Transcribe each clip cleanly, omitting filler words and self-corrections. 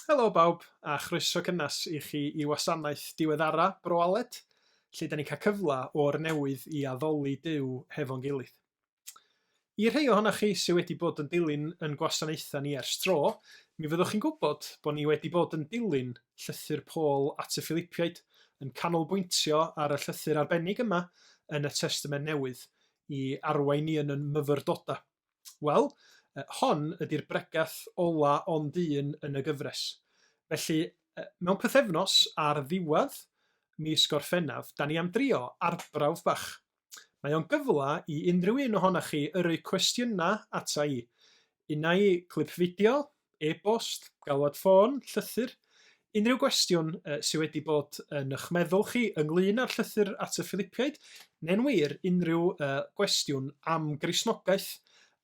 Helo bawb, a chroeso cynnes i chi i wasanaeth diweddara Bro Aled, lle da ni'n cael cyfle o'r newydd i addoli Duw hefo'n gilydd. I rhai ohonoch chi sydd wedi bod yn dilyn yn gwasanaethau ni ers tro, mi fyddwch chi'n gwybod bod ni wedi bod yn dilyn llythyr Paul at y Philipiaid, yn canolbwyntio ar y llythyr arbennig yma yn y Testament Newydd i arwain ni yn yn myfyrdodau. Wel, hon ydy'r bregeth ola ond un yn y gyfres. Felly, mewn pythefnos ar ddiwedd mis Gorffennaf, da ni am drio arbrawf bach. Mae o'n gyfle i unrhyw un ohonoch chi yrru cwestiynau ata i. Unai clip fideo, e-bost, galwad ffôn, llythyr, unrhyw gwestiwn sy wedi bod yn eich meddwl chi ynglyn â'r llythyr at y Philipiaid, neu'n wir unrhyw gwestiwn am Gristnogaeth,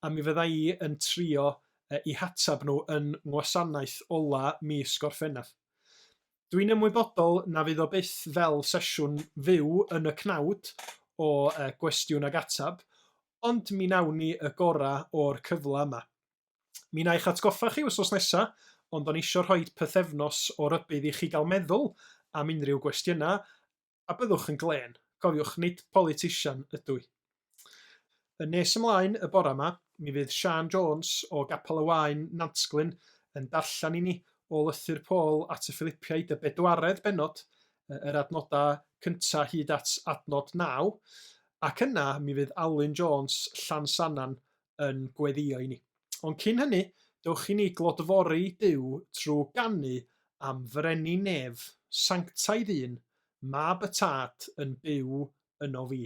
a mi fydda i yn trio eu hateb nhw yn ngwasanaeth ola mis Gorffennaf. Dwi'n ymwybodol na fydd o byth fel sesiwn fyw yn y cnawd o gwestiwn ag ateb, ond mi wnawn ni y gorau o'r cyfle yma. Mi wna i'ch atgoffa chi wythnos nesa, ond o'n i isio rhoid pythefnos o rybudd i chi gael meddwl am unrhyw gwestiynau, a byddwch yn glên. Cofiwch, nid politician ydw i. Yn nes ymlaen y bore 'ma, mi fydd Siân Jones o Gapel y Waun, Nantglyn, yn darllen i ni o lythyr Paul at y Philipiaid, y bedwaredd bennod, yr adnodau cyntaf hyd at adnod 9, ac yna mi fydd Alun Jones, Llansannan, yn gweddïo i ni. Ond cyn hynny, dewch i ni glodfori Duw trwy ganu am Frenin Nef, sanctaidd un, Mab y Tad yn byw ynof fi.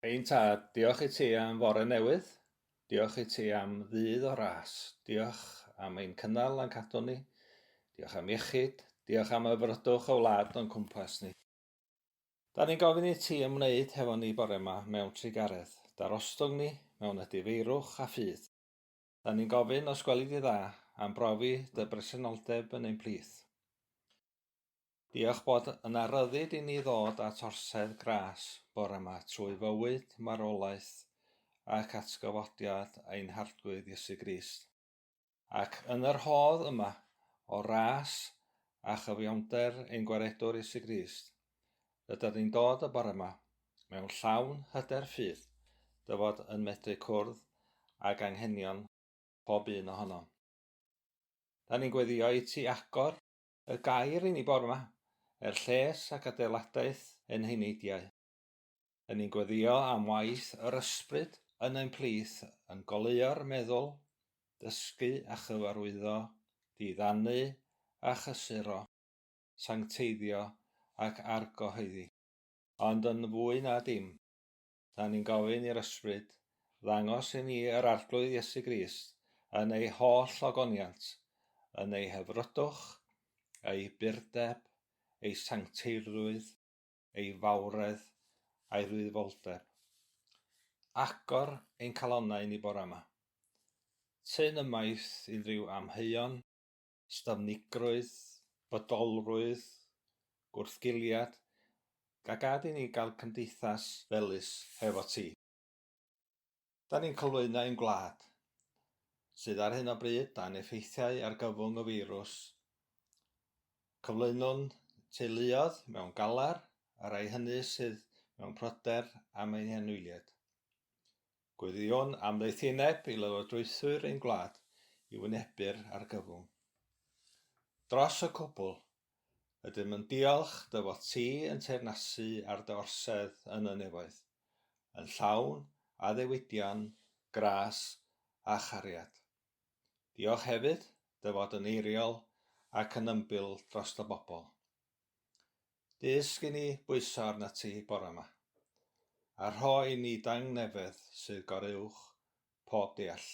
Ein Tad, diolch i ti am fore newydd, diolch i ti am ddydd o ras, diolch am ein cynnal a'n cadw ni, diolch am iechyd, diolch am yfrydwch y wlad o'n cwmpas ni. Da ni'n gofyn i ti ymwneud hefo ni bore yma mewn trugaredd, darostwng ni mewn edifeirwch a ffydd. Da ni'n gofyn os gweli di dda am brofi dy bresenoldeb yn ein plith. Diolch bod yna ryddid i ni ddod at orsedd gras bore yma trwy fywyd, marwolaeth ac atgyfodiad ein Harglwydd Iesu Grist. Ac yn yr rhodd yma o ras a chyfiawnder ein Gwaredwr Iesu Grist, rydyn ni'n dod y bore yma mewn llawn hyder ffydd dy fod yn medru cwrdd ag anghenion pob un ohonom. Da ni'n gweddio i ti agor y gair i ni bore yma, er lles ac adeiladaeth ein heneidiau. Da ni'n gweddio am waith yr Ysbryd yn ein plith yn goleuo'r meddwl, dysgu a chyfarwyddo, diddanu a chysuro, sancteiddio ac argyhoeddi. Ond yn fwy na dim, da ni'n gofyn i'r Ysbryd ddangos i ni yr Arglwydd Iesu Grist yn ei holl ogoniant, yn ei hyfrydwch, ei burdeb, ei sancteiddrwydd, ei fawredd a'i rwyddoldeb. Agor ein calonnau ni bore yma. Tyn ymaith unrhyw amheuon, styfnigrwydd, bodolrwydd, gwrthgiliad, ga gad i ni gael cymdeithas felys hefo ti. Da ni'n cyflwyno ein gwlad, sydd ar hyn o bryd dan effeithiau argyfwng y feirws. Cyflwynwn teuluoedd mewn galar a rhai hynny sydd mewn pryder am ein hanwyliaid. Gweddïwn am ddoethineb i lywodraethwyr ein gwlad i wynebu'r argyfwng. Dros y cwbl, Ydym yn diolch dy fod ti yn teyrnasu ar dy orsedd yn y nefoedd, yn llawn addewidion, gras a chariad. Diolch hefyd dy fod yn eiriol ac yn ymbil dros dy bobl. Dysg i ni bwyso arnat ti bore yma, a rho i ni dangnefedd sydd goruwch pob deall.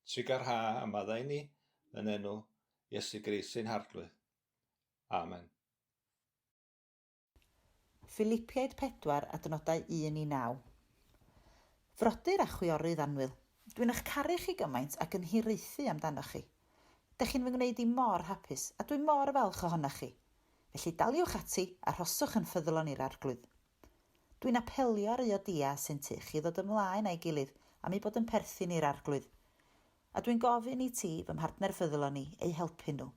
Trugarha a maddau ni yn enw Iesu Grist ein Harglwydd. Amen. Philipiaid 4, adnodau 1 i 9. Frodyr a chwiorydd annwyl, dwi'n eich caru chi gymaint ac yn hiraethu amdanoch chi. Dych chi'n fy ngwneud i mor hapus, a dwi mor falch ohonoch chi. Felly daliwch ati a rhoswch yn ffyddlon i'r Arglwydd. Dwi'n apelio ar Euodia a Syntych i ddod ymlaen â'i gilydd am eu bod yn perthyn i'r Arglwydd. A dwi'n gofyn i ti, fy mhartner ffyddlon i, eu helpu nhw.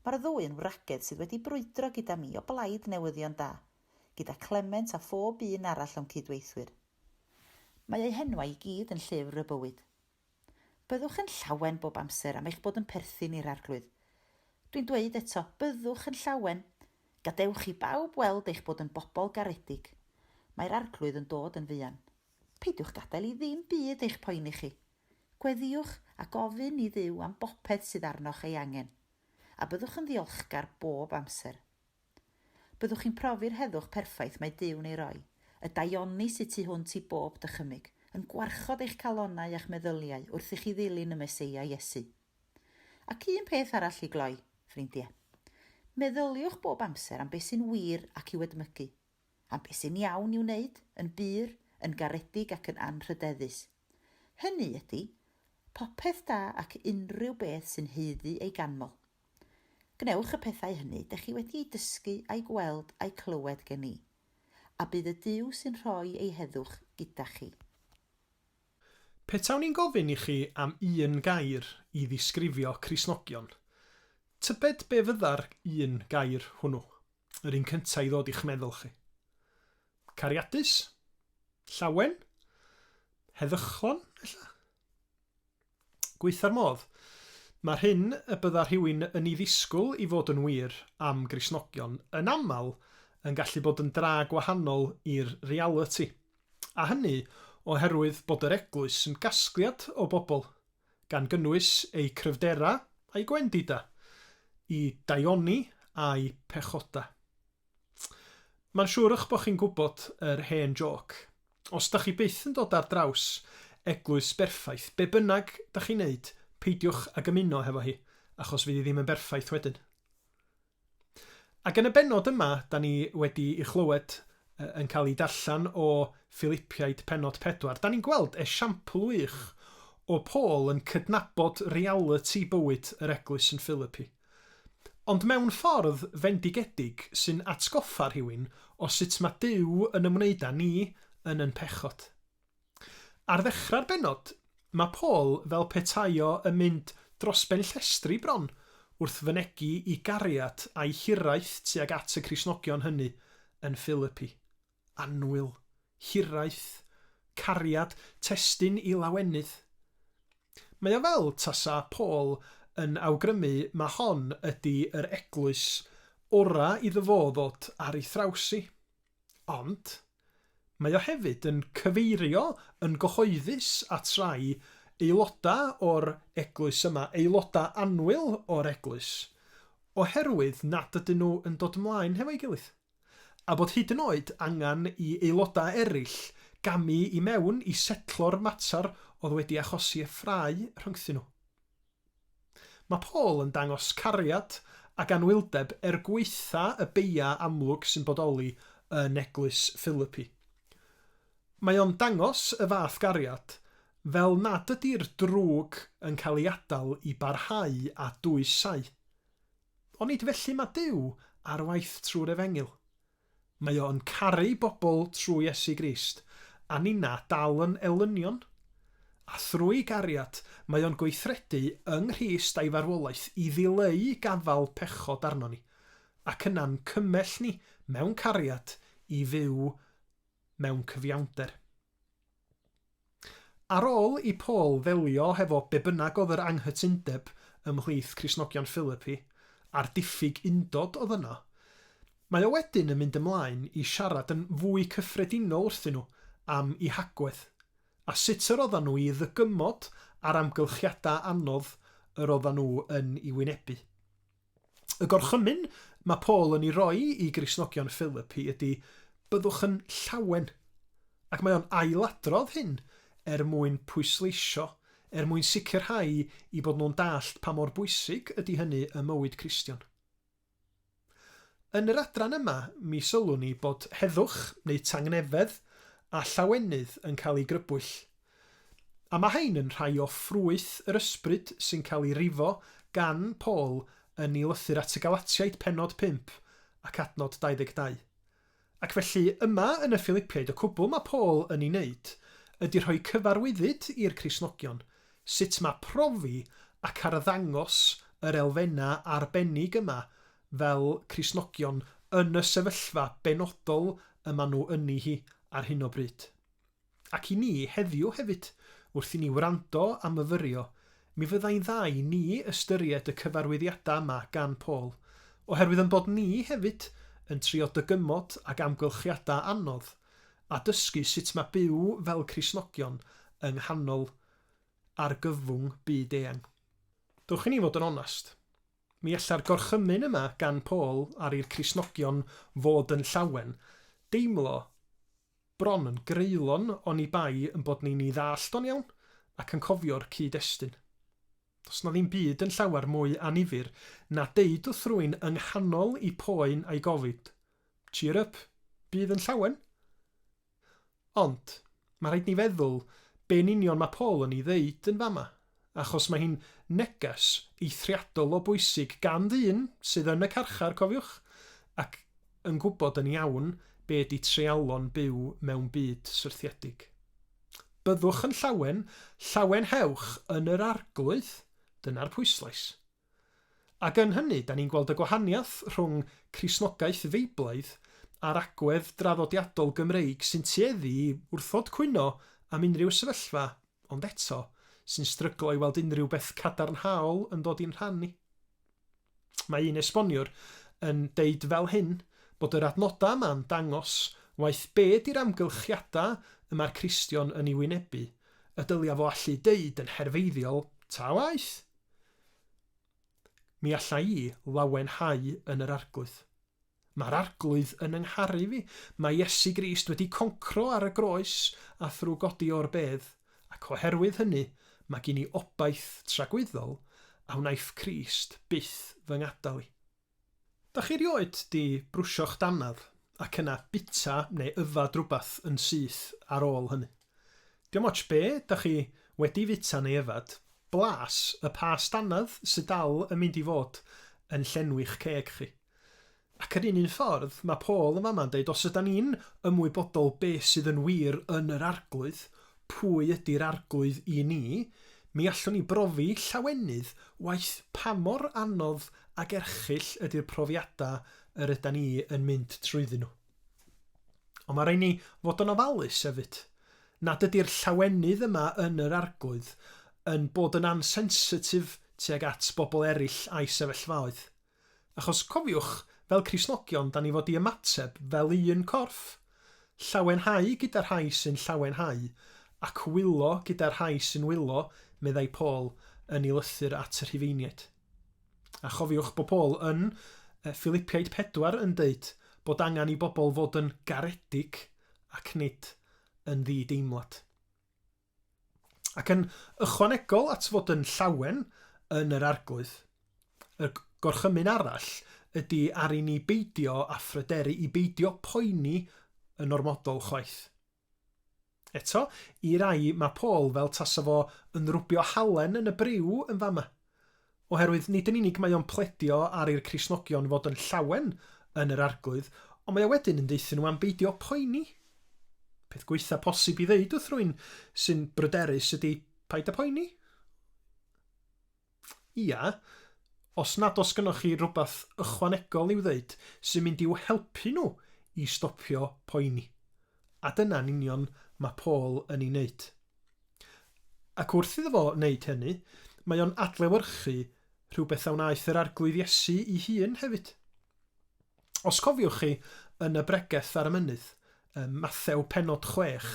Mae'r ddwy yn wragedd sydd wedi brwydro gyda mi o blaid newyddion da, gyda Clement a phob un arall o'm cydweithwyr. Mae eu henwau i gyd yn llyfr y bywyd. Byddwch yn llawen bob amser am eich bod yn perthyn i'r Arglwydd. Dwi'n dweud eto, byddwch yn llawen! Gadewch i bawb weld eich bod yn bobl garedig. Mae'r Arglwydd yn dod yn fuan. Peidiwch gadael i ddim byd eich poeni chi. Gweddïwch a gofyn i Dduw am bopeth sydd arnoch ei angen. A byddwch yn ddiolchgar bob amser. Byddwch chi'n profi'r heddwch perffaith mae Duw'n ei roi, y daioni sydd tu hwnt i bob dychymyg, yn gwarchod eich calonnau a'ch meddyliau wrth i chi ddilyn y Meseia Iesu. Ac un peth arall i gloi, ffrindiau. Meddyliwch bob amser am beth sy'n wir ac i'w edmygu, am beth sy'n iawn i'w wneud, yn bur, yn garedig ac yn anrhydeddus. Hynny ydy, popeth da ac unrhyw beth sy'n haeddu ei ganmol. Gwnewch y pethau hynny dych chi wedi eu dysgu a'u gweld a'u clywed gen i, a bydd y Duw sy'n rhoi ei heddwch gyda chi. Petawn i'n gofyn i chi am un gair i ddisgrifio Cristnogion, tybed be fydda'r un gair hwnnw? Yr un cyntaf i ddod i'ch meddwl chi. Cariadus? Llawen? Heddychlon, ella? Gweitha'r modd, mae'r hyn y bydda rhywun yn ei ddisgwyl i fod yn wir am Gristnogion yn aml yn gallu bod yn dra gwahanol i'r realiti. A hynny oherwydd bod yr eglwys yn gasgliad o bobl, gan gynnwys eu cryfderau a'u gwendidau, eu daioni a'u pechodau. Mae'n siŵr eich bod chi'n gwybod yr hen jôc. Os da chi byth yn dod ar draws eglwys berffaith, be bynnag da chi'n neud, peidiwch ag ymuno hefo hi, achos fydd hi ddim yn berffaith wedyn. Ac yn y bennod yma, da ni wedi i chlywed yn cael ei darllen o Philipiaid pennod 4, da ni'n gweld esiampl wych o Paul yn cydnabod realiti bywyd yr eglwys yn Philipi. Ond mewn ffordd fendigedig sy'n atgoffa rhywun o sut mae Duw yn ymwneud â ni yn yn pechod. Ar ddechrau'r bennod, mae Paul fel petai o yn mynd dros ben llestri bron wrth fynegi i gariad a'i hiraeth tuag at y Cristnogion hynny yn Philipi. Annwyl, hiraeth, cariad, testun i lawenydd. Mae o fel tasa Paul yn awgrymu ma hon ydi yr eglwys ora iddo fo ddod ar ei thraws hi. Ond, mae o hefyd yn cyfeirio yn gyhoeddus at rai aeloda o'r eglwys yma, aeloda annwyl o'r eglwys, oherwydd nad ydyn nhw yn dod mlaen hefo'i gilydd. A bod hyd yn oed angen i aelodau eraill gamu i mewn i setlo'r mater oedd wedi achosi y ffrae rhyngthyn nhw. Mae Paul yn dangos cariad ac anwyldeb er gwaetha y beia amlwg sy'n bodoli yn eglwys Philipi. Mae o'n dangos y fath gariad fel nad ydi'r drwg yn cael ei adael i barhau a dwysau. Onid felly mae Duw ar waith trwy'r Efengyl? Mae o yn caru bobl trwy Iesu Grist, a ninna dal yn elynion. A thrwy gariad, mae o'n gweithredu yng Nghrist a'i farwolaeth i ddileu gafael pechod arnon ni, ac yna'n cymell ni mewn cariad i fyw mewn cyfiawnder. Ar ôl i Paul ddelio hefo be bynnag oedd yr anghytundeb ymhlith Cristnogion Philipi, a'r diffyg undod oedd yno, mae o wedyn yn mynd ymlaen i siarad yn fwy cyffredinol wrthyn nhw am eu hagwedd, a sut yr oeddan nhw i ddygymod â'r amgylchiadau anodd yr oeddan nhw yn ei wynebu. Y gorchymyn mae Paul yn ei roi i Gristnogion Philipi ydy byddwch yn llawen. Ac mae o'n ailadrodd hyn er mwyn pwysleisio, er mwyn sicrhau i bod nhw'n dallt pa mor bwysig ydy hynny ym mywyd Cristion. Yn yr adran yma, mi sylwn ni bod heddwch, neu tangnefedd, a llawenydd yn cael ei grybwyll. A mae rhain yn rhai o ffrwyth yr Ysbryd sy'n cael ei rifo gan Paul yn ei lythyr at y Galatiaid pennod 5 ac adnod 22. Ac felly, yma yn y Philipiaid y cwbl mae Paul yn ei wneud ydy rhoi cyfarwyddyd i'r Cristnogion sut mae profi ac arddangos yr elfennau arbennig yma fel Cristnogion yn y sefyllfa benodol y maen nhw yni hi ar hyn o bryd. Ac i ni heddiw hefyd, wrth i ni wrando a myfyrio, mi fyddai'n dda i ni ystyried y cyfarwyddiadau yma gan Paul, oherwydd ein bod ni hefyd yn trio dygymod ag amgylchiadau anodd, a dysgu sut mae byw fel Cristnogion yng nghanol argyfwng byd eang. Dowch i ni fod yn onast. Mi alla'r gorchymyn yma gan Paul ar i'r Cristnogion fod yn llawen, deimlo bron yn greulon oni bai yn bod ni'n 'i ddallt o'n iawn ac yn cofio'r cyd-destun. Does 'na ddim byd yn llawer mwy annifyr na deud wrth rywun yng nghanol 'i poen a'i gofid, Cheer up, bydd yn llawen! Ond, mae rhaid ni feddwl be yn union mae Paul yn 'i ddeud yn fama, achos mae hi'n neges eithriadol o bwysig gan ddyn sydd yn y carchar, cofiwch, ac yn gwybod yn iawn be ydi treialon byw mewn byd syrthiedig. Byddwch yn llawen, llawenhewch yn yr Arglwydd, dyna'r pwyslais. Ac yn hynny, da ni'n gweld y gwahaniaeth rhwng Cristnogaeth Feiblaidd a'r agwedd draddodiadol Gymreig sy'n tueddu i wrthod cwyno am unrhyw sefyllfa, ond eto, sy'n stryglo i weld unrhyw beth cadarnhaol yn dod i'n rhan ni. Mae un esboniwr yn deud fel hyn, bod yr adnodau yma'n dangos, waeth be di'r amgylchiadau y mae'r Cristion yn ei wynebu, y dylia fo allu deud yn herfeiddiol, ta waeth! Mi alla i lawenhau yn yr Arglwydd. Mae'r Arglwydd yn 'y ngharu fi. Mae Iesu Grist wedi concro ar y groes a thrwy godi o'r bedd, ac oherwydd hynny, mae gin i obaith tragwyddol a wnaiff Crist byth fy ngadael i. Dach chi rioed 'di brwsio'ch dannedd ac yna bita neu yfad rwbath yn syth ar ôl hynny? Dio'm ots be dach chi wedi fita neu yfad, blas y past dannedd sy dal yn mynd i fod yn llenwi'ch ceg chi. Ac yr un un ffordd, mae Paul yn fama'n deud os ydan ni'n ymwybodol be sydd yn wir yn yr Arglwydd, pwy ydy'r Arglwydd i ni, mi allwn ni brofi llawenydd waeth pa mor anodd ag erchyll ydy'r profiadau yr ydan ni yn mynd trwyddyn nhw. Ond mae rhaid ni fod yn ofalus hefyd, nad ydy'r llawenydd yma yn yr Arglwydd yn bod yn ansensitif tuag at bobl eraill a'i sefyllfaoedd. Achos cofiwch, fel Cristnogion, da ni fod i ymateb fel un corff. Llawenhau gyda'r rhai sy'n llawenhau, ac wylo gyda'r rhai sy'n wylo, meddai Paul yn ei lythyr at y Rhufeiniaid. A chofiwch bod Paul yn Philipiaid 4 yn deud bod angen i bobl fod yn garedig ac nid yn ddi-deimlad. Ac yn ychwanegol at fod yn llawen yn yr Arglwydd, y gorchymyn arall ydy ar i ni beidio â phryderu, i beidio poeni yn ormodol chwaith. Eto, i rai mae Paul fel tasa fo yn rwbio halen yn y briw yn fama. Oherwydd nid yn unig mae o'n pledio ar i'r Cristnogion fod yn llawen yn yr Arglwydd, ond mae o wedyn yn deuthyn nhw am beidio poeni. Peth gwaetha posib i ddeud wrth rwy'n sy'n bryderus ydy paid â poeni. Ia, os nad oes gynnoch chi rhywbeth ychwanegol i'w ddeud sy'n mynd i'w helpu nhw i stopio poeni. A dyna'n union mae Paul yn ei wneud. Ac wrth iddo fo wneud hynny, mae o'n adlewyrchu rhywbeth a wnaeth yr Arglwydd Iesu ei hun hefyd. Os cofiwch chi yn y bregeth ar y mynydd, ym Mathew pennod 6,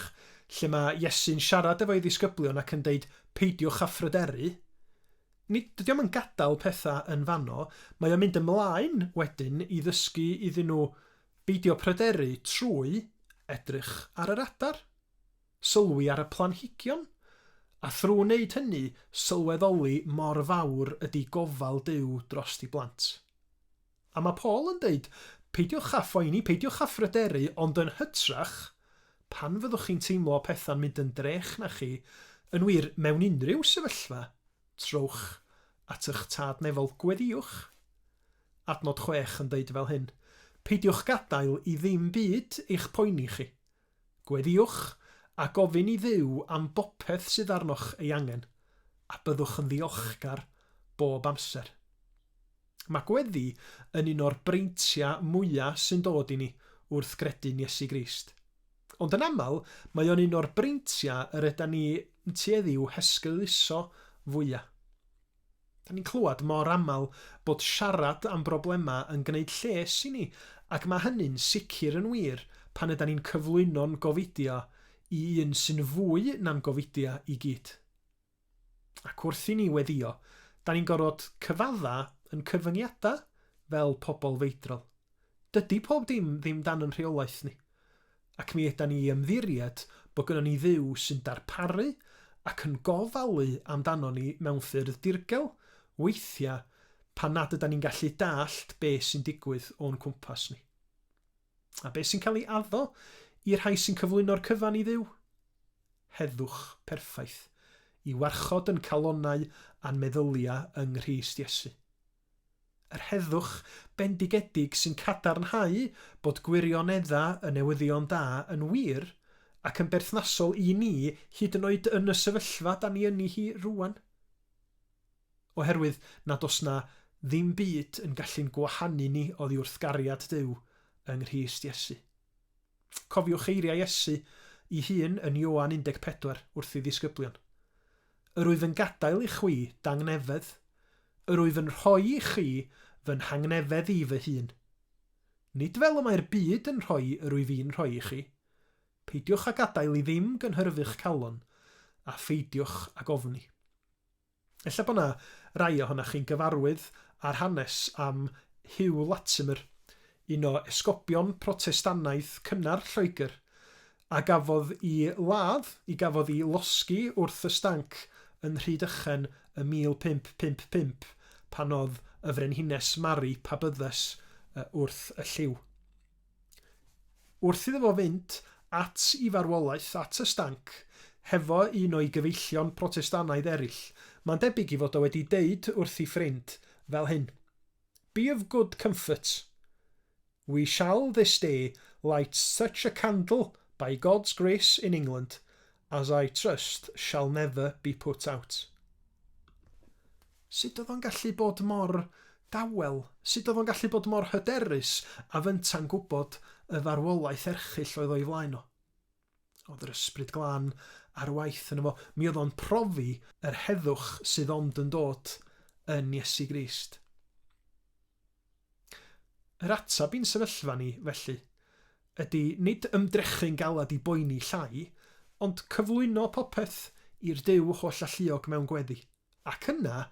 lle mae Iesu'n siarad efo'i ddisgyblion ac yn deud peidiwch â phryderu, nid, dydy o'm yn gadael pethau yn fanno, mae o'n mynd ymlaen wedyn i ddysgu iddyn nhw beidio pryderu trwy edrych ar yr adar. Sylwi ar y planhigion, a thrwy wneud hynny sylweddoli mor fawr ydi gofal Duw drost ei blant. A mae Paul yn deud, peidiwch â phoeni, peidiwch â phryderu, ond yn hytrach, pan fyddwch chi'n teimlo pethau'n mynd yn drech na chi, yn wir, mewn unrhyw sefyllfa, trowch at eich Tad Nefol, gweddïwch. Adnod 6 yn deud fel hyn, Peidiwch gadael i ddim byd eich poeni chi. Gweddïwch, a gofyn i Dduw am bopeth sydd arnoch ei angen, a byddwch yn ddiolchgar bob amser. Mae gweddi yn un o'r breintiau mwyaf sy'n dod i ni wrth gredu'n Iesu Grist. Ond yn aml, mae o'n un o'r breintiau yr ydan ni yn tueddu i'w hesgeuluso fwyaf. Da ni'n clywed mor aml bod siarad am broblemau yn gwneud lles i ni, ac mae hynny'n sicr yn wir pan ydan ni'n cyflwyno'n gofidio i un sy'n fwy na'n gofidio i gyd. Ac wrth i ni weddïo, da ni'n gorfod cyfadda yn cyfyngiadau fel pobl feidrol. Dydy pob dim ddim dan yn rheolaeth ni. Ac mi ydan ni i ymddiried bod gynnon ni Dduw sy'n darparu ac yn gofalu amdanon ni mewn ffyrdd dirgel, weithiau pan nad ydan ni'n gallu dallt be sy'n digwydd o'n cwmpas ni. A be sy'n cael ei addo i'r rhai sy'n cyflwyno'r cyfan i Dduw? Heddwch perffaith, i warchod yn calonnau a'n meddyliau yng Nghrist Iesu. Yr heddwch bendigedig sy'n cadarnhau bod gwirioneddau y newyddion da yn wir ac yn berthnasol i ni hyd yn oed yn y sefyllfa da ni yni hi rŵan. Oherwydd nad oes 'na ddim byd yn gallu'n gwahanu ni oddi wrth gariad Duw yng Nghrist Iesu. Cofiwch eiriau Iesu 'i hun yn Ioan 14 wrth ei ddisgyblion. Yr wyf yn gadael i chwi dangnefedd, yr wyf yn rhoi i chi fy nhangnefedd i fy hun. Nid fel y mae'r byd yn rhoi yr wyf i'n rhoi i chi. Peidiwch â gadael i ddim gynhyrfu'ch calon, a pheidiwch ag ofni. Ella bod 'na rai ohonoch chi'n gyfarwydd â'r hanes am Hugh Latimer, un o esgobion Protestannaidd cynnar Lloegr, a gafodd 'i ladd, 'i gafodd 'i losgi wrth y stanc yn Rhydychen ym 1555 pan oedd y Frenhines Mari Pabyddes wrth y llyw. Wrth iddo fo fynd at 'i farwolaeth, at y stanc, hefo un o'i gyfeillion Protestannaidd eraill, mae'n debyg 'i fod o wedi deud wrth 'i ffrind fel hyn, Be of good comfort. We shall this day light such a candle by God's grace in England. as I trust, shall never be put out. Sut oedd o'n gallu bod mor dawel? Sut oedd o'n gallu bod mor hyderus a fynta'n gwybod y farwolaeth erchyll oedd o'i flaen o? Oedd yr Ysbryd Glân ar waith yno fo. Mi oedd o'n profi yr heddwch sydd ond yn dod yn Iesu Grist. Yr ateb i'n sefyllfa ni, felly, ydy nid ymdrechu'n galed i boeni llai, ond cyflwyno popeth i'r Duw hollalluog mewn gweddi, ac yna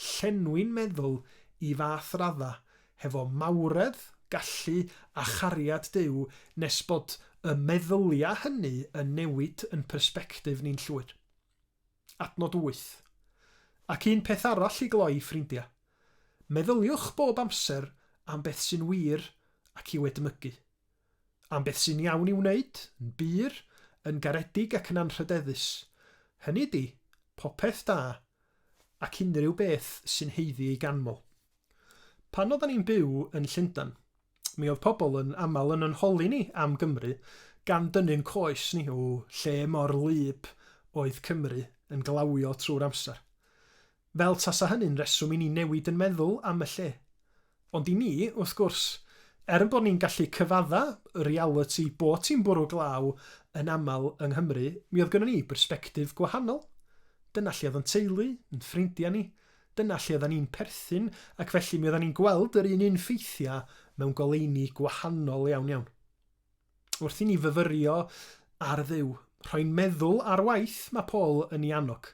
llenwi'n meddwl i fath radda hefo mawredd, gallu a chariad Duw nes bod y meddylia hynny yn newid yn persbectif ni'n llwyr. Adnod 8. Ac un peth arall i gloi, ffrindia. Meddyliwch bob amser am beth sy'n wir ac i'w edmygu. Am beth sy'n iawn i'w wneud, yn bur, yn garedig ac yn anrhydeddus. Hynny ydi, popeth da, ac unrhyw beth sy'n haeddu ei ganmol. Pan oeddan ni'n byw yn Llundain, Mi oedd pobl yn aml yn yn holi ni am Gymru, gan dynnu'n coes ni o lle mor wlyb oedd Cymru yn glawio trwy'r amser. Fel tasa hynny'n reswm i ni newid yn meddwl am y lle. Ond i ni, wrth gwrs, er yn bod ni'n gallu cyfadda y realiti bod ti'n bwrw glaw yn aml yng Nghymru, mi oedd gynnon ni bersbectif gwahanol. Dyna lle oedd yn teulu, yn ffrindiau ni, Dyna lle oeddan ni'n perthyn ac felly mi oeddan ni'n gweld yr un un ffeithiau mewn goleuni gwahanol iawn iawn. Wrth i ni fyfyrio ar Dduw, rhoi'n meddwl ar waith mae Paul yn ei annog,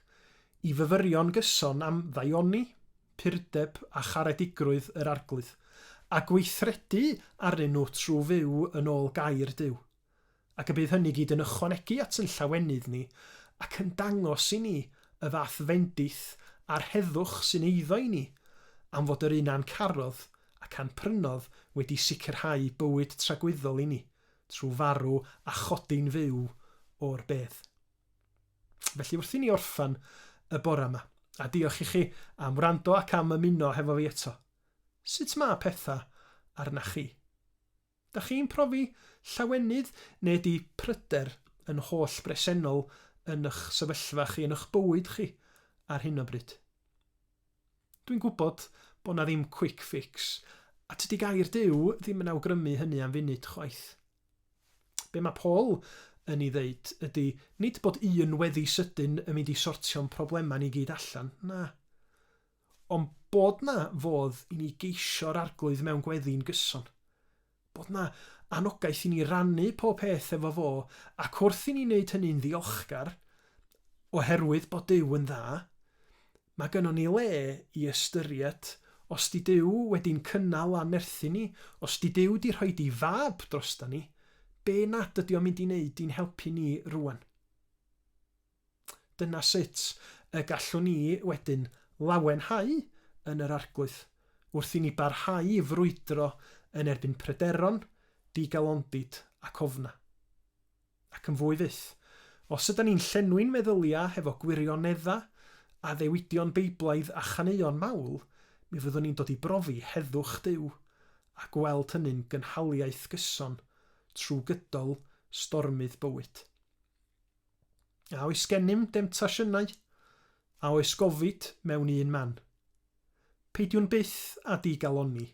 i fyfyrio'n gyson am ddaioni, purdeb a charedigrwydd yr Arglwydd, a gweithredu arnyn nhw trwy fyw yn ôl gair Duw. Ac y bydd hynny gyd yn ychwanegu at yn llawenydd ni, ac yn dangos i ni y fath fendith a'r heddwch sy'n eiddo i ni, am fod yr un a'n carodd ac a'n prynodd wedi sicrhau bywyd tragwyddol i ni, trwy farw a chodi'n fyw o'r bedd. Felly wrth i ni orffen y bore yma, a diolch i chi am wrando ac am ymuno hefo fi eto, sut mae pethau arnach chi? Dach chi'n profi llawenydd neu ydy pryder yn holl bresennol yn ych sefyllfa chi, yn ych bywyd chi ar hyn o bryd? Dwi'n gwybod bod 'na ddim quick fix, a tydi gair Duw ddim yn awgrymu hynny am funud chwaith. Be mae Paul yn ei ddeud ydy nid bod un weddi sydyn yn mynd i sortio'n problemau ni gyd allan, na. Ond bod 'na fodd i ni geisio'r Arglwydd mewn gweddi'n gyson. Bod 'na anogaeth i ni rannu pob peth efo fo, ac wrth i ni wneud hynny'n ddiolchgar, oherwydd bod Duw yn dda, mae gynnon ni le i ystyried os 'di Duw wedi'n cynnal a'n nerthu ni, os 'di Duw 'di rhoid 'i Fab drosta ni, be nad ydi o'n mynd i wneud i'n helpu ni rŵan? Dyna sut y gallwn ni wedyn lawenhau yn yr Arglwydd, wrth i ni barhau i frwydro yn erbyn pryderon, digalondid ac ofnau. Ac yn fwy fyth, os ydan ni'n llenwi'n meddyliau hefo gwirioneddau, addewidion Beiblaidd a chaneuon mawl, mi fyddwn ni'n dod i brofi heddwch Duw a gweld hynny'n gynhaliaeth gyson trwy gydol stormydd bywyd. A oes gennym demtasiynau? A oes gofid mewn un man? Peidiwn byth â digalonni,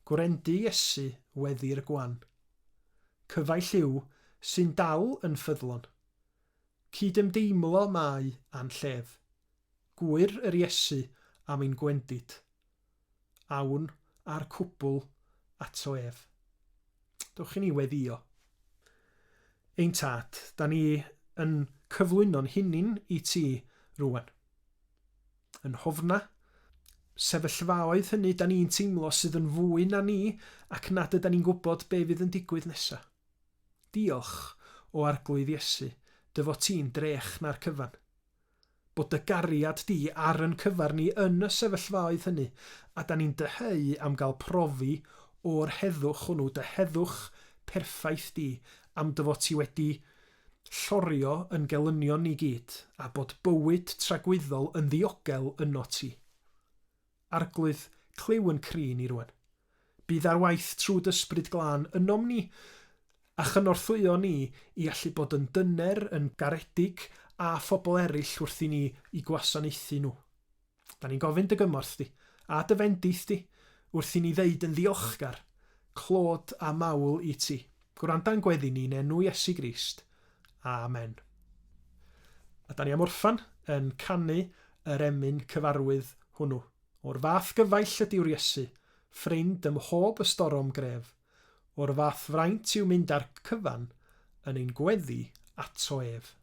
gwrendu Iesu weddi'r gwan. Cyfaill yw sy'n dal yn ffyddlon. Cydymdeimlo mae â'n llef. Gŵyr yr Iesu am ein gwendid. Awn â'r cwbl ato ef. Dewch i ni weddïo. Ein Tad, da ni yn cyflwyno'n hunin i ti rwan. Yn hofna, sefyllfaoedd hynny da ni'n teimlo sydd yn fwy na ni ac nad yda ni'n gwybod be fydd yn digwydd nesa. Diolch, o Arglwydd Iesu, dy fod ti'n drech na'r cyfan. Bod dy gariad di ar yn cyfar ni yn y sefyllfaoedd hynny, a da ni'n dyheu am gael profi o'r heddwch hwnnw, dy heddwch perffaith di, am dy fod ti wedi llorio yn gelynion ni gyd, a bod bywyd tragwyddol yn ddiogel ynot ti. Arglwydd, clyw yn cri ni rwan. Bydd ar waith trwy d'Ysbryd Glân ynom ni, a chynorthwyo ni i allu bod yn dyner, yn garedig a phobl eraill wrth i ni i gwasanaethu nhw. Da ni'n gofyn dy gymorth di, a dy fendith di, wrth i ni ddeud yn ddiolchgar, clod a mawl i ti. Gwranda'n gweddi ni yn enw Iesu Grist. Amen. A da ni am orffan yn canu yr emyn cyfarwydd hwnnw. O'r fath gyfaill ydyw'r Iesu, ffrind ym mhob ystorom gref. O'r fath fraint yw mynd â'r cyfan yn ein gweddi ato ef.